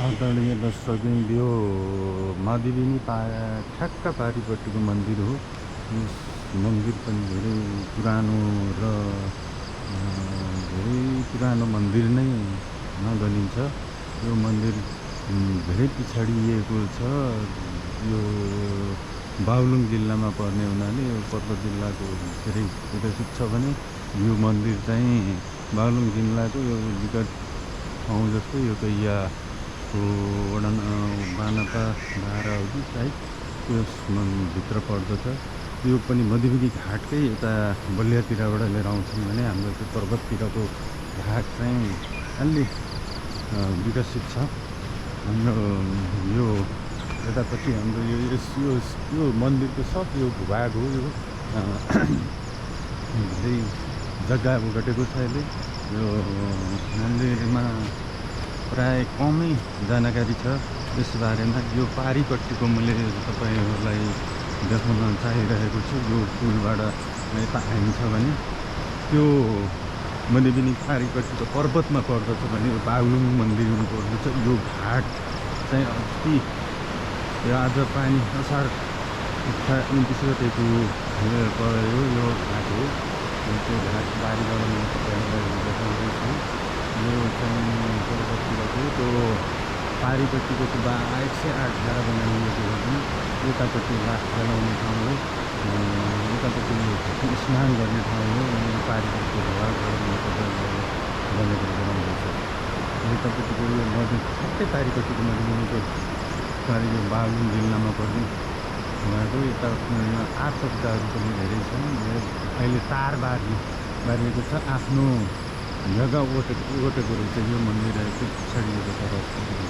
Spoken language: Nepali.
आदरणीय दर्शकबिन यो मादिबिनी ठ्याक्क पारिपट्टिको मन्दिर हो। यस मन्दिर पनि धेरै पुरानो र धेरै पुरानो मन्दिर नै नगनिन्छ। यो मन्दिर धेरै पिछडिएको छ। यो बागलुङ जिल्लामा पर्ने हुनाले यो पर्वत जिल्लाको धेरै विकसित छ भने यो मन्दिर चाहिँ बागलुङ जिल्लाको यो विकट ठाउँ जस्तै यो कैयाको वडा बानपा 12 हो कि सायद त्यसभित्र पर्दछ। यो पनि मधुबनी घाटकै यता बलियातिरबाट लिएर आउँछन् भने हाम्रो त्यो पर्वततिरको घाट चाहिँ अलि विकसित छ। हाम्रो यो यतापट्टि हाम्रो यो मन्दिरको सब यो भूभाग हो। यो धेरै जग्गा ओगटेको छ। अहिले यो मन्दिरमा प्राय कमै जानकारी छ यस बारेमा। यो पारिपट्टिको मैले तपाईँहरूलाई देखाउन चाहिरहेको छु। यो पुलबाट यता आइन्छ भने त्यो मधुबनी पारिपट्टिको पर्वतमा पर्दछ भने यो बागलुङ मन्दिरमा पर्दछ। यो घाट चाहिँ अति यो आज पानी असार 29 गतेको पऱ्यो यो घाट हो। त्यो घाट बारीबाट म तपाईँहरूलाई देखाउँदैछु। यो चाहिँ पर्वततिरको त्यो पारिपट्टिको त्यो 108 धारा बनाइएको हो भने यतापट्टि लास जलाउने ठाउँ हो। यतापट्टि स्नान गर्ने ठाउँ हो। अनि पारिपट्टिको बनेर बनाउँदैछ। यतापट्टिको यो नदी सबै पारिपट्टिको मधुबनीको यो बागलुङ जिल्लामा पर्ने उहाँको यता आर्तकताहरू पनि धेरै छन्। अहिले तार बारिएको छ। आफ्नो जग्गा ओटेको रहेछ यो मन्दिर। त्यो छडिएको छ